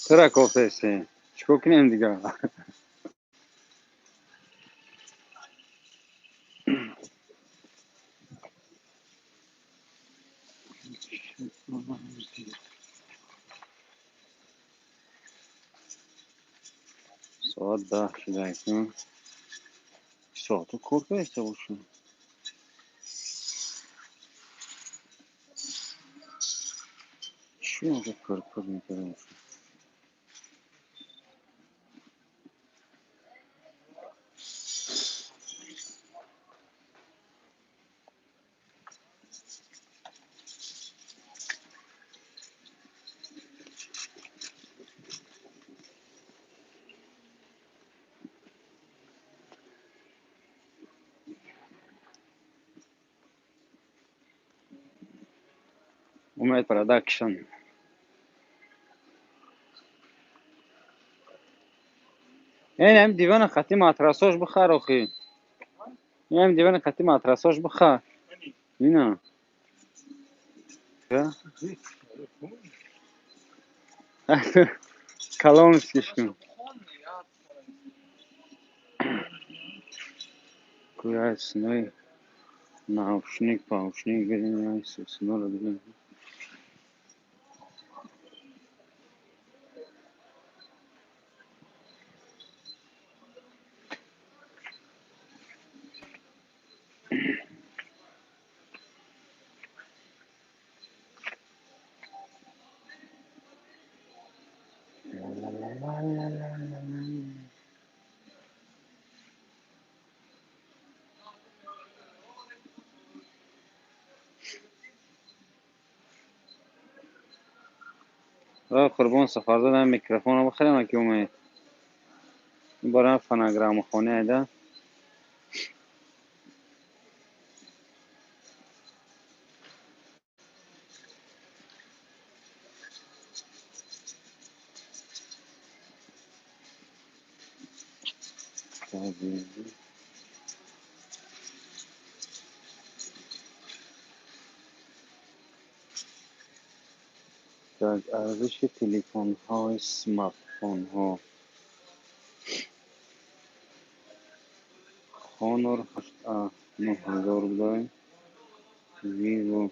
Тура кофтаси, чӣ кор кунем дигар? Соат 10 шуда акнун. Соату кор карда бошам. Чӣ онҷо пурпур мекарда бошам? Умед Продакшн. Ин дивана хати матрасош бихар охи. Ин дивана хати матрасош бихар. Ина. Калонскиш кун. Куя синой наушник, паушник бирин, синоро бирин. Қурбон Сафарзод ҳам микрофонро бихарем, ки умед. Ин бора фонограммахона айда. Так, арзиши телефонҳои смартфонҳо. Honor 8A 9000 рублей, Vivo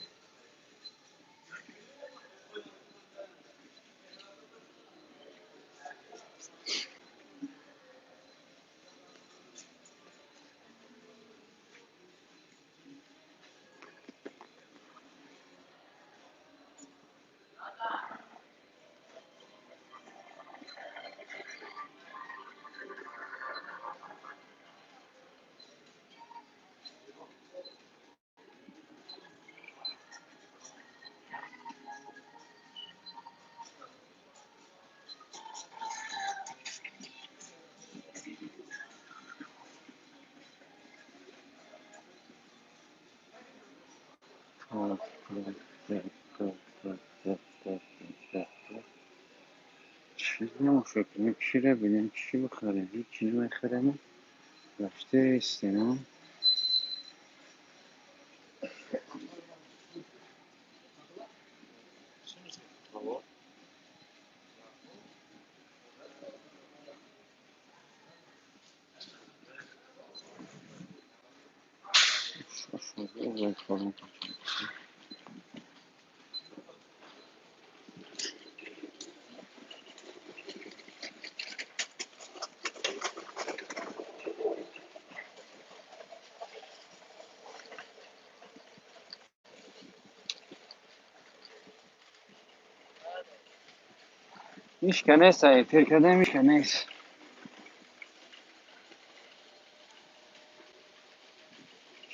чиз намошад кунем, чиро бинем, чӣ бихарем, ҳеҷ намехарем, рафта истем. Ҳичка нест, эфир кардем, ҳичка нест.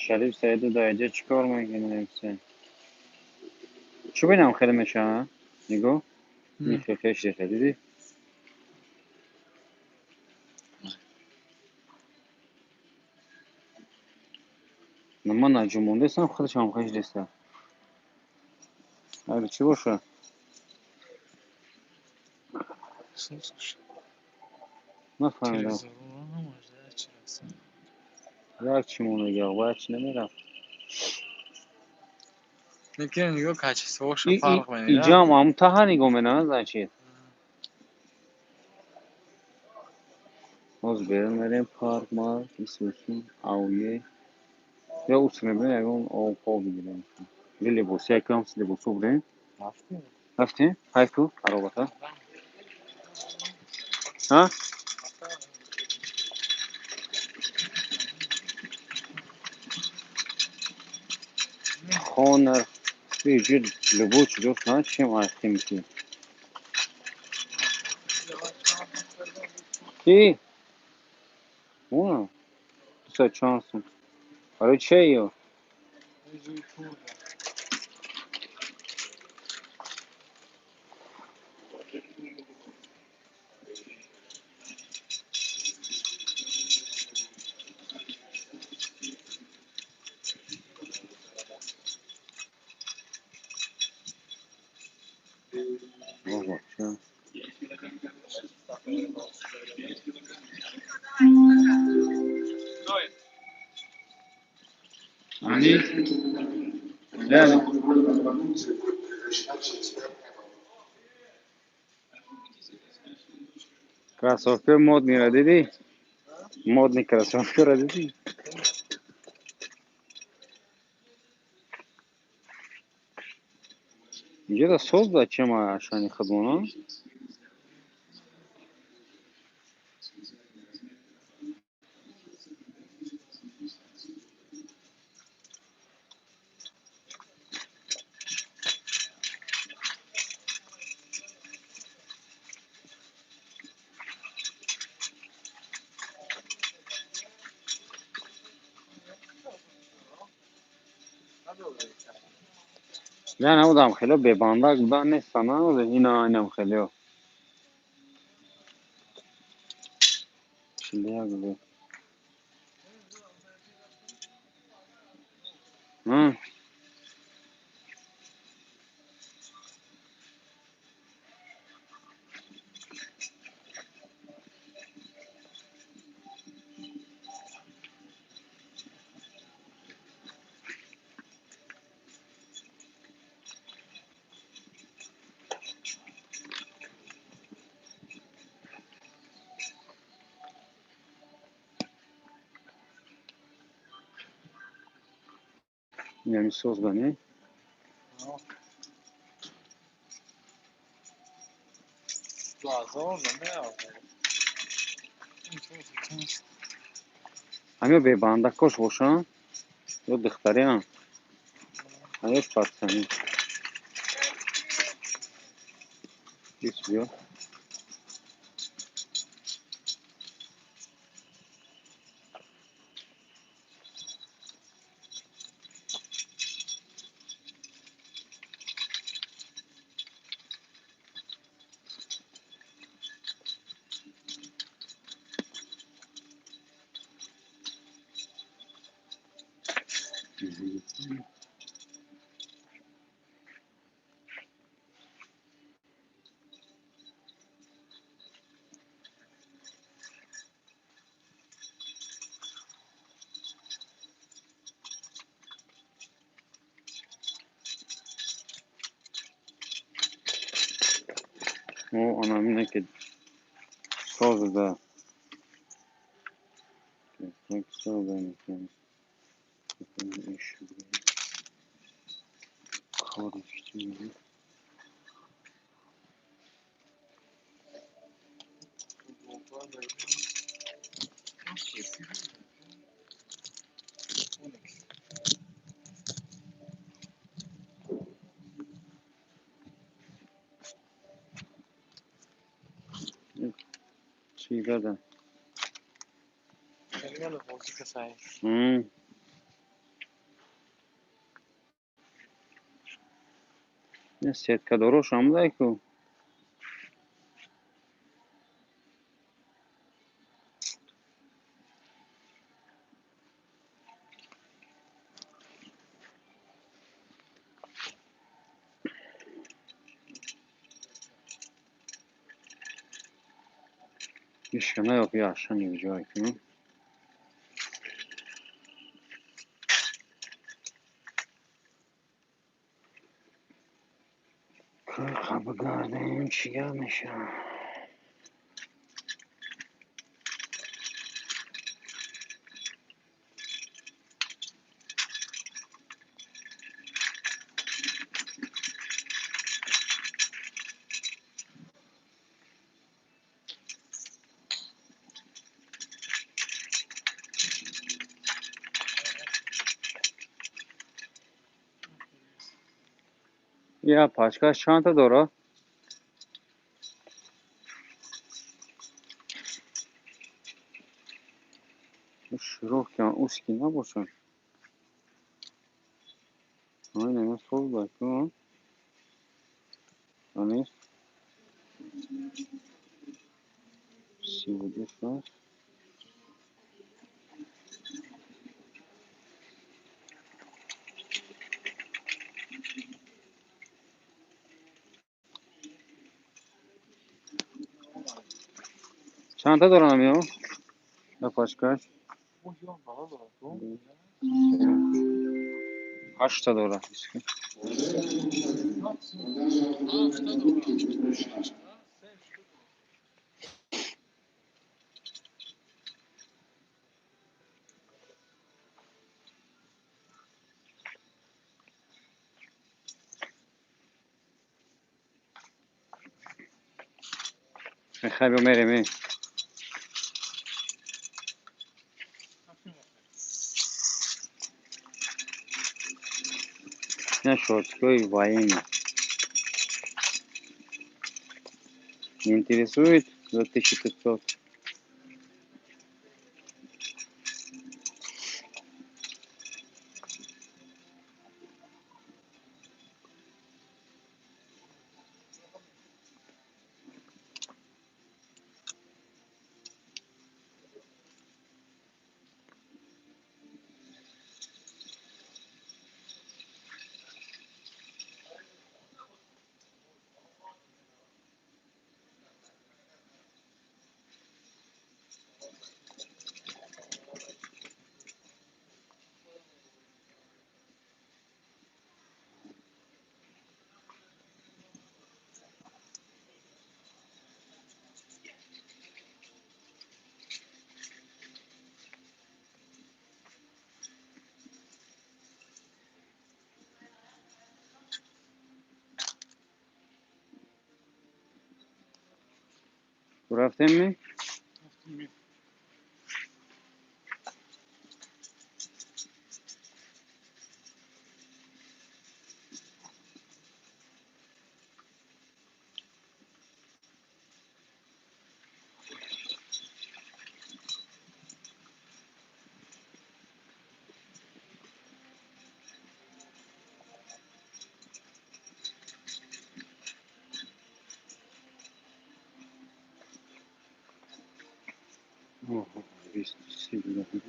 Шариф Саиду дар инҷа чӣ кор мекунад? Чӣ бинам хеле мешавад? Нигоҳ. Ин хеш реха, дидӣ? Ман наҷумондастам, худашам хеш реста. Аби чӣ бошад? Нафаҳмидам. Як чӣ монега, бояд чӣ намерафт. Лекин нигоҳ качествоша фарқ менад. Иҷам ам таҳа нигоҳ менад, значит. Ҳоз берун мерем парк, марк, исусу, ауе. Ё усре бирем, ягон об поб бигирем. Или либоси, якам либосо бирем. Рафтем. Рафтем? Хайф ку, аробата. Ҳа? Хонар, иҷи любой чизо на чем айхтем ки. Ки? Уна. Дусад чанд сум. Барои че ё? Кроссовка модный дидӣ? Модный кроссовкаро дидӣ? Инҷода соз да чем ашани худмона? Не, набудам хеле бебандак будан нестан, ина инам хеле. 41 бу. Инами соз ба, не? Ҳамё бебандакош бошанд ё духтариам? Ҳаёш пацани. Ис биё. Она ки созда. Чӣ гада? Сеткадорош омадай ку. Ишка наёфт яшани ҷой кунам. Гардем, чӣ гап мешавад? Я пачкаш чандта дорад? Широкий, узкий набошад. Ай, соз ба. Нест. 32 аст. Чандта дорам ё? Я пачкаш? 8та дорад. Мехай, биё мерем. Ина шортикҳои военный. Не интересует за 1500? Рафтем ми? 230.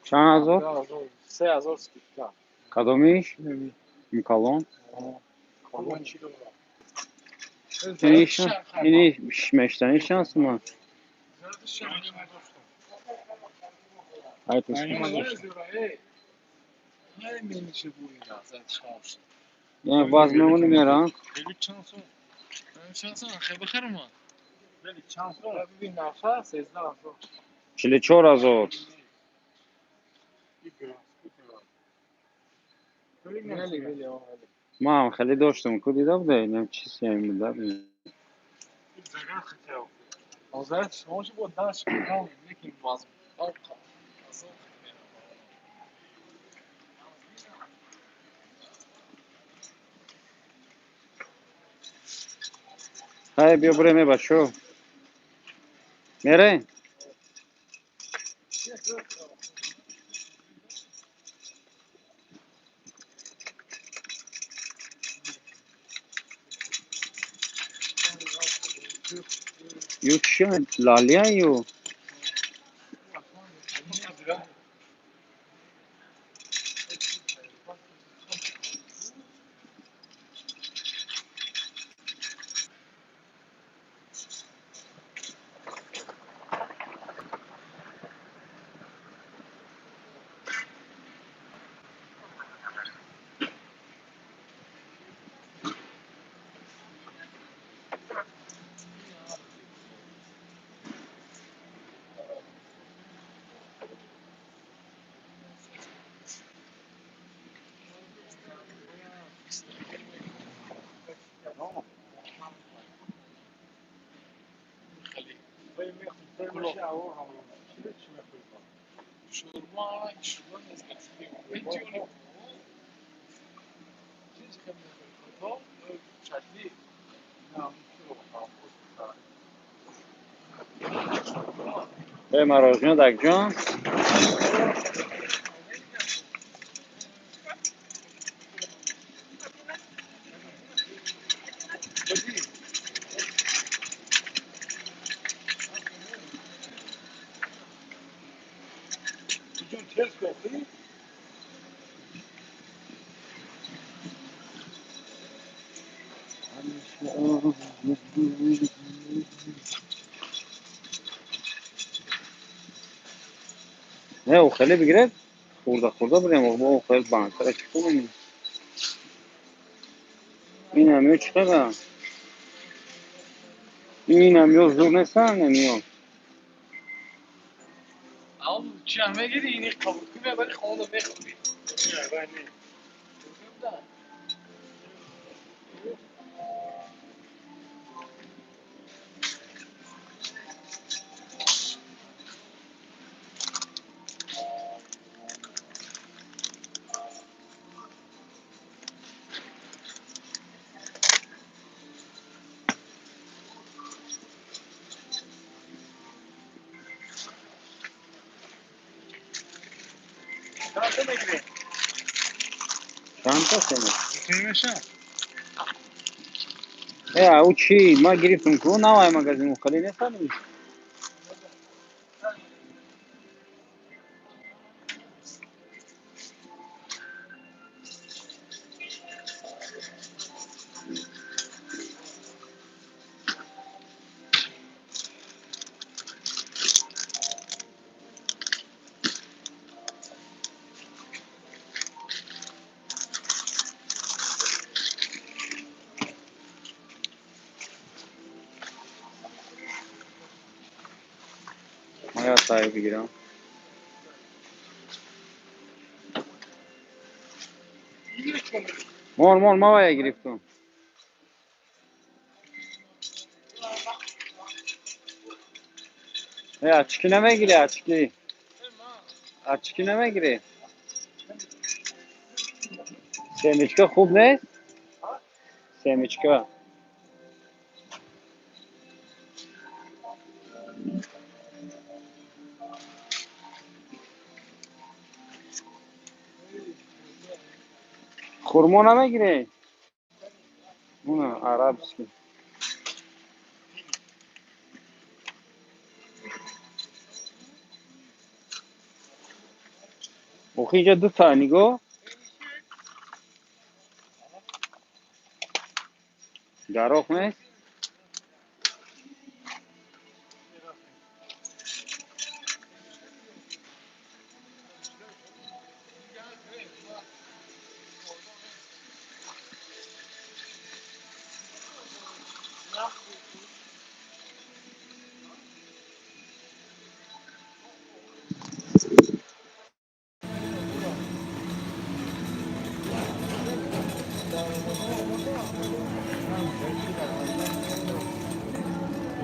Чанд ҳазор? 3000 скидка. Кадомиш? Калон? Калон чӣ дорад? Ини мештаниш чанд суман? Вазн мемонӣ мерам. 44 000. Ман хеле доштам, ку дида буда, инам чиз буда. Ҳай, биё бурем, э бачо. Мерем? Ю чӣ лалия ю? Э марожино дакҷон. Не, хеле бигиред, хурда хурда бирем, бо хеле банкара чӣ кунем? Инам ё чӣ қадар? Инам ё зур нестан, ё? Чӣ мегири, ини қабул кунӣ, вале хона мехӯрӣ. Чанд та сема? Э, ау чӣ? Ма гирифтам ку навай магазин, хеле нестан? Ма тай бигирам. Мон, мон, ма вая гирифтам. Э, очки намегири, очки? Очки намегири? Семечка хуб нест? Семечка. Хурмо намегирӣ? Уна арабский. Охи инҷа ду та нигоҳ. Гарох нест?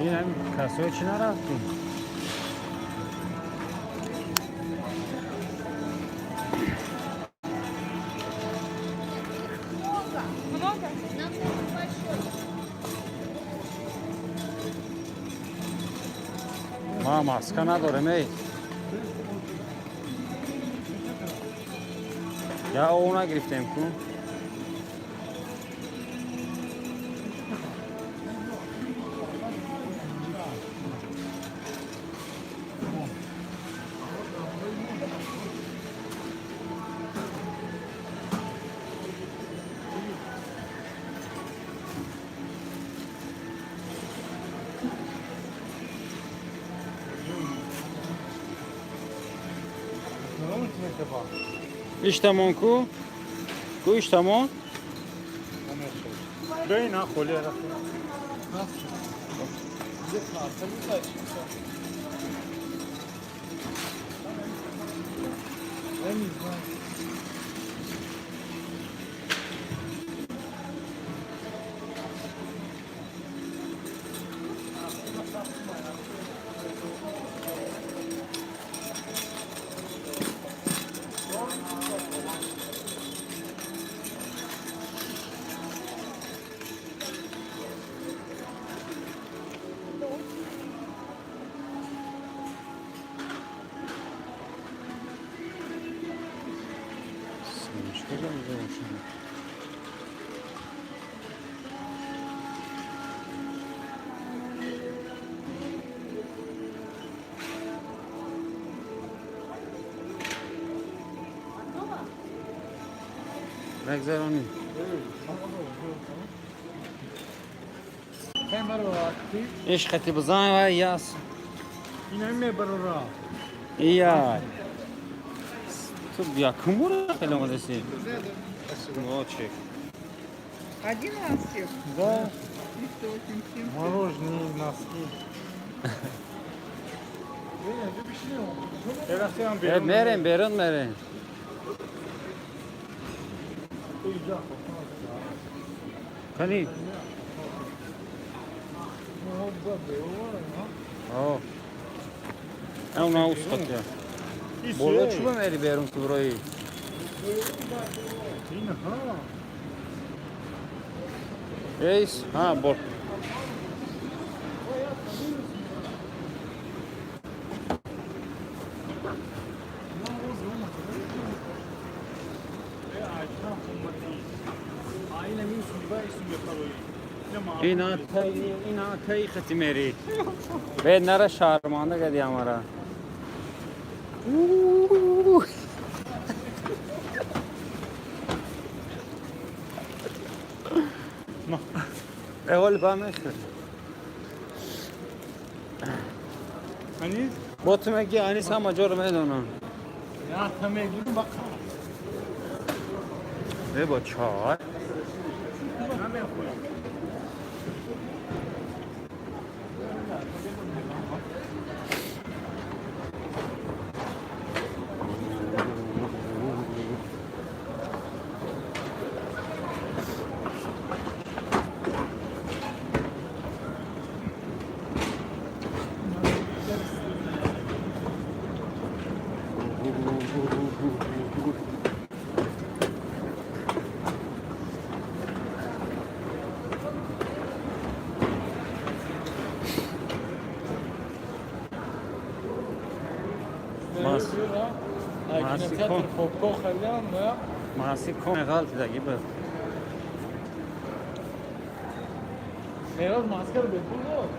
Ин ҳам касои чӣ нарафтӣ? Много? Нам нужен большой. Ма маска надорем, эй. Я ов нагирифтем ку. Иштамон ку? Ку иштамон? Бейна холера. Я не знаю. Семечка замзошена. Мегзаронӣ. Иш хати бизан ва яс. Ина мебарора. Ия. Ту якум бора хеле омадаси. Ночек. Один на всех? Да. 387. Мороженое носки. Э, мерем, берун мерем. Кани? О. Э, уна устатя. Боло чӣ мери берун ки брои? Эйс, ҳа, бор. Ина тай, ина тай хати мери. Бе нара шарманда кади амара. Э, ҳоли ба мехӯр. Анис? Бо ту меги Анис ҳама ҷоро медонам. Я тамегирим бақа. Э, бо чой. Мас. Кинотеатр хобгоҳ халиам, да? Маси ком ғалтидаги б. Мероз маскаро бепул дод.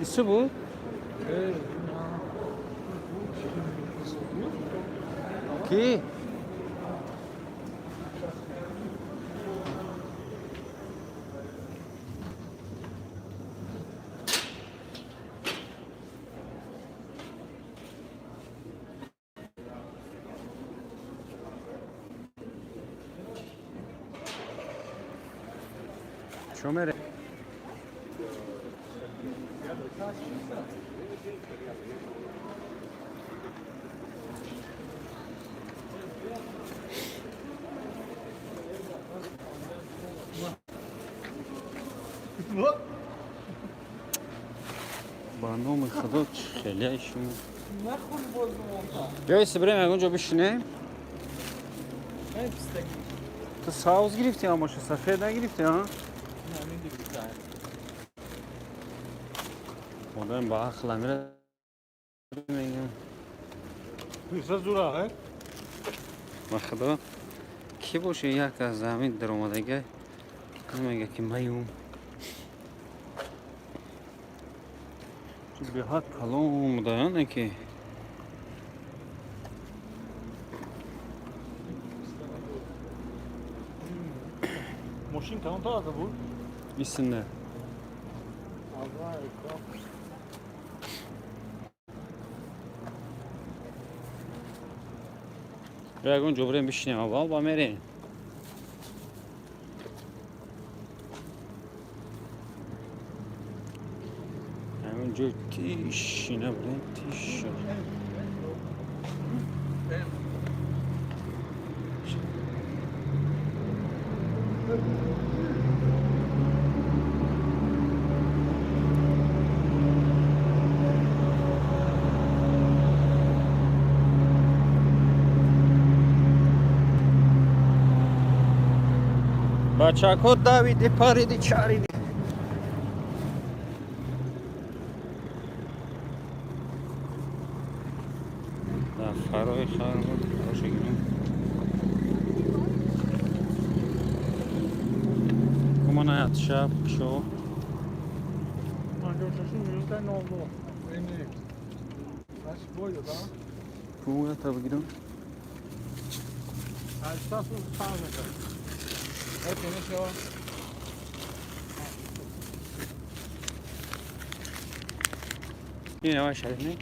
Ису буд? Ки? Чо мере? Ба номи Худо, хеле шумо. Биёй, бирем ягон ҷо бишинем. Ту савз гирифтӣ, амоша сафед нагирифтӣ, а? Одам ба ақл амира мегӯям. Писа зура, э? Ба Худо, кӣ боше, як аз ҳамин даромадага намега, ки маюм. Беҳад калон будаяне ки. Мошин кадом тарафа буд? Истинда. Ягон ҷо бирем бишинем аввал, ба мерем. Ягон ҷой тишина бирем, тишина. Бачако давиди, париди, чариди. Дар фарои шаҳр буд, оша гирем. Кумана ятша шо. 56 миллион 02. Кумана бигирам. 85. Ин авай шариф не?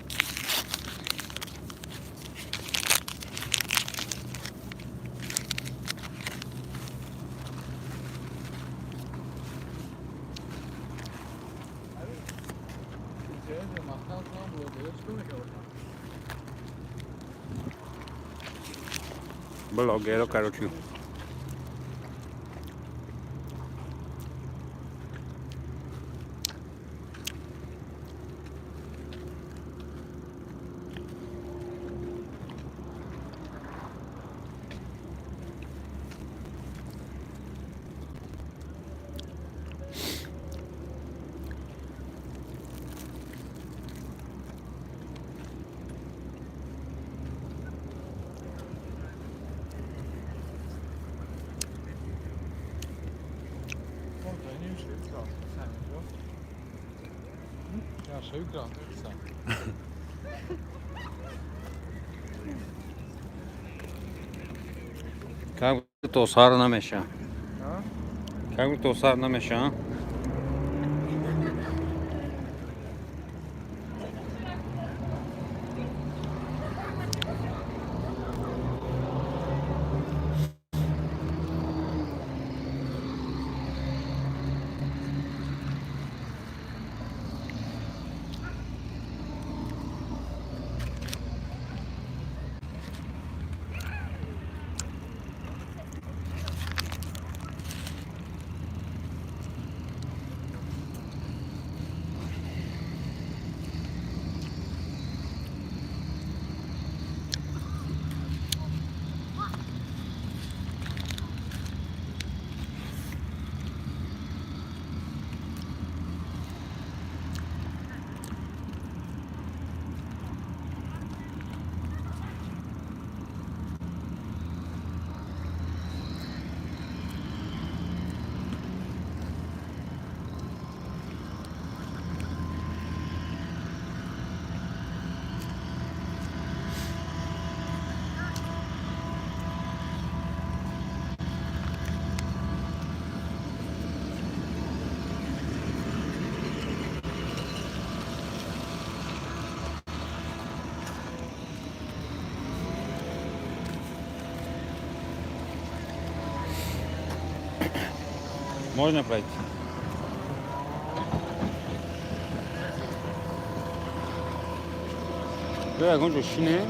Блогеро, короче. Ja, 7 grader. Как то сар намеша. Как то сар намеша? Можно пройти? Ягон ҷо шинем.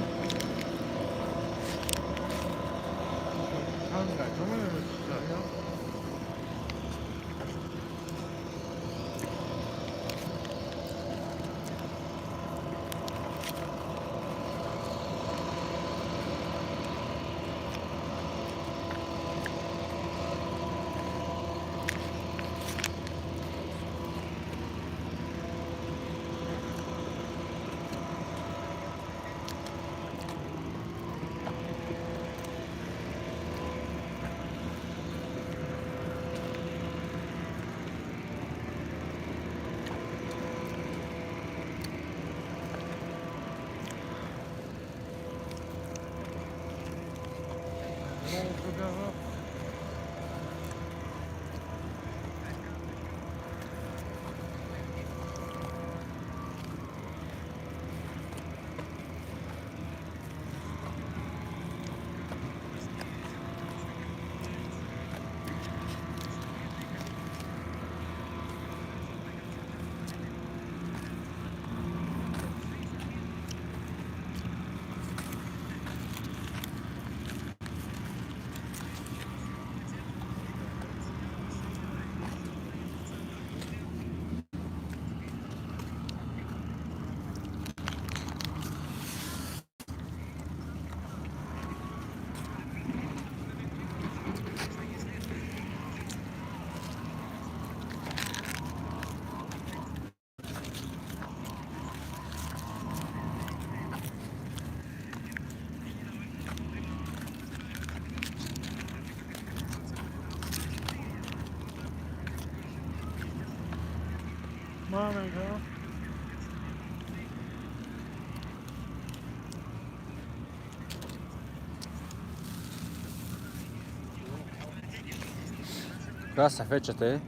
Коя сафет е?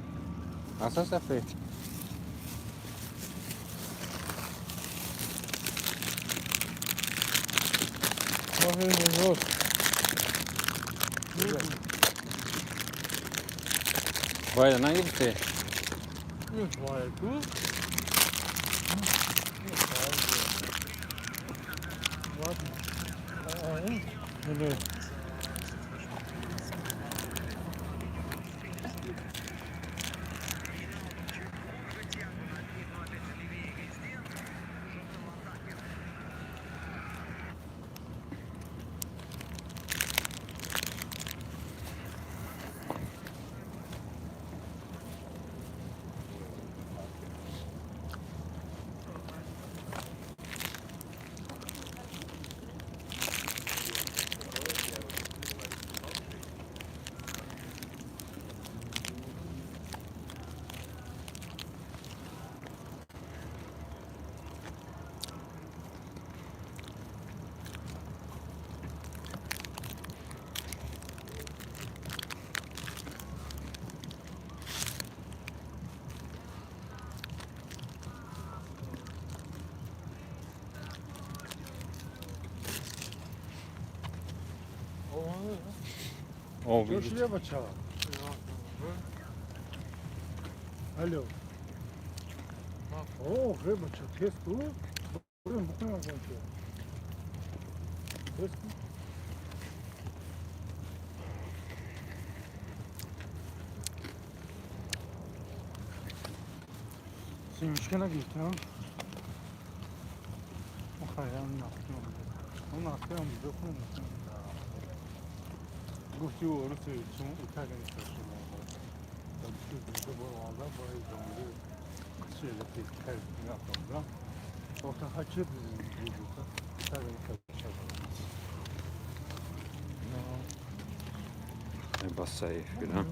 Аз съм сафет. Вайда, нагирте. О, видите. Алло. О, хлеба, что, тесто? Блин, буквально кончил. Тесто? Семечки нагиб, а? Басаев, да?